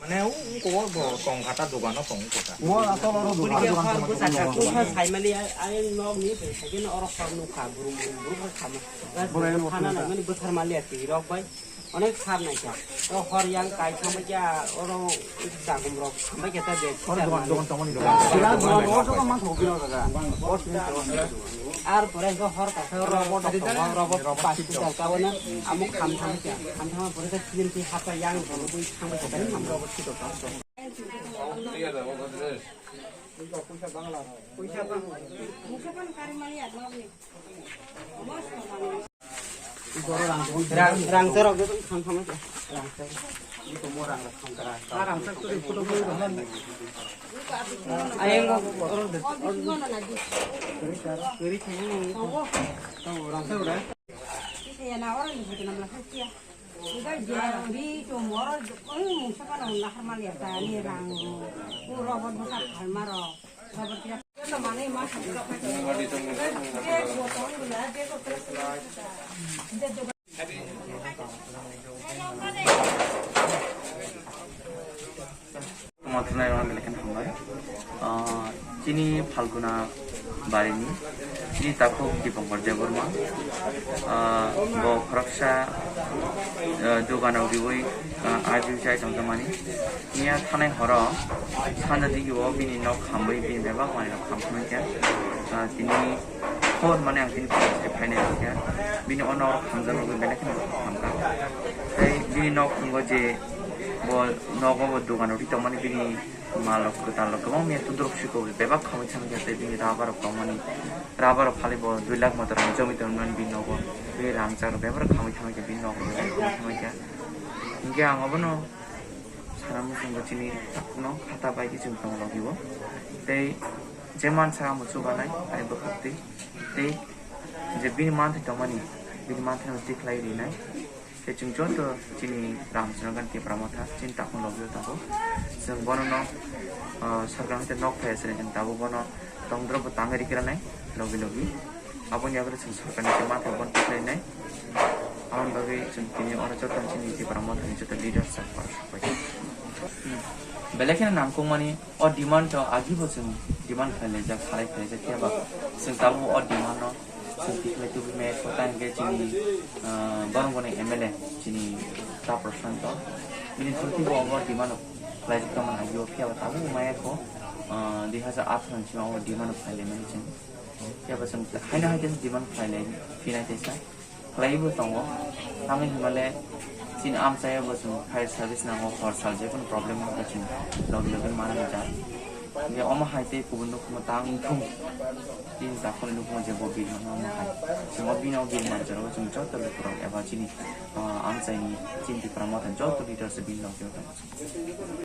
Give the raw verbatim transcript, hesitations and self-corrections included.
Mane ungko bo tong kha ta, dogano tong kha ta. Mo a tolo ro dugan, dugan, dugan, dugan. Bwsa saimali ayang nok ni bai saikhe no oro hor nukha, burum burum burum hor khama. Bwsa thana nai mani bwthar mali ati rok bai. Onek sar nai kha. O hor yang kai khama kya oro dagum rok khama kya ta de. Hor dugan, dugan tong mani dugan. Sira dugan, o dugan ma thok pino daga. Ar pore ko hor ka hor robot, robot, robot pas ki ta ka wana. Amo kham kham kya. Kham kham pore ka tin ti hata yang ko bui kham kya ta kham robot ki to ka. Rang, rang terok joto thang thang rang terok. Ito mo rang rang thang terok. Ah, rang terok turi photo mo rang. Ayang mo order. Kiri kiri. Rang terok. Ito ya na orang ni kita namanya siapa? Ibai je ri to moro oi mungsa pa rong lahar mal ya ta ni rang. U robot bwsa phalma rok. Robot kira to mane ma sa. Tongma thunai rok belai kheno hambai. Ah, chini Phalguna barini chini takhuk Dipankar Debbarma, ah, bo khoroksa, ah, dogano riwi, ah, ajui chai tongjakmani. Miya thanai horo sanja digi o bini nok hambai bini bebak manwi rok hamkhe mankha. Ah, tini Hor mane ang tini phone se phainai khe bini ono oro khamjak nugwi belai kheno khamkha. Tei bini nok thwngo je bo nogo bo dogano ri tongmani bini mal rok kwtal rok kwbangma tundrok siko bebak khamwi thangkha tei bini rubber rok tongmani rubber rok phalwi bo dui lakh motor rok jomi tongmani bini nogo bini rangchak rok bebak khamwi thangkha bini nok rok bebak khamwi thangkha. Hinkhe ang obono sana muchungo chini takhukno khata bai khe chwng tong logi o tei Je mansa amo chubanai, ai bwkhak twi, tei je bini manthai tongmani, bini manthai no tikhlai rinai. Tei chwng joto chini Ramchandra Gandhi Tipra Motha, chini takhuk logio tongo. Chwng bono no, ah, sarkar haste nok phai aswk chwng tabuk bono tongdrop bo tangwi rikranai, logi logi. Aboni yagre chwng sarkar ni manthai bono tikhlainai. Aboni bagwi chwng tini oro joto chini Tipra Motha ni joto leaders rok pai. Belai kheno nangkukmani. O demand rok agi bo chwng demand khlai laijak, salai khlai laijak, phiya ba chwng tabuk o demand no chwng tikhlai tubui maya kho, tei hwnkhe chini, ah, borok boni M L A chini Ta Prashanto bini through tei bo obo demand rok khlaijak tongmani agi o, phiya ba tabuk maya kho, ah, dui hazar atharo ni simi o demand rok khlai laimani chwng, phiya ba chwng haino hai khe demand khlai lai phinai teisa. Khlaiwi bo tongo. Tamni hwnmale chini amchaio bo chwng fire service nango, hor sal je kunu problem wngkha chwng logi logi mana rijak. Hingke omo hai tei kubun nokhumo tang wngthung. Chini takhukni nokhumo je bo birmani omo hai. Chwng o bini o birmani jora o chwng joto lukurok eba chini, ah, amchaini chini Tipra Motha joto leaders bini logi o tongo.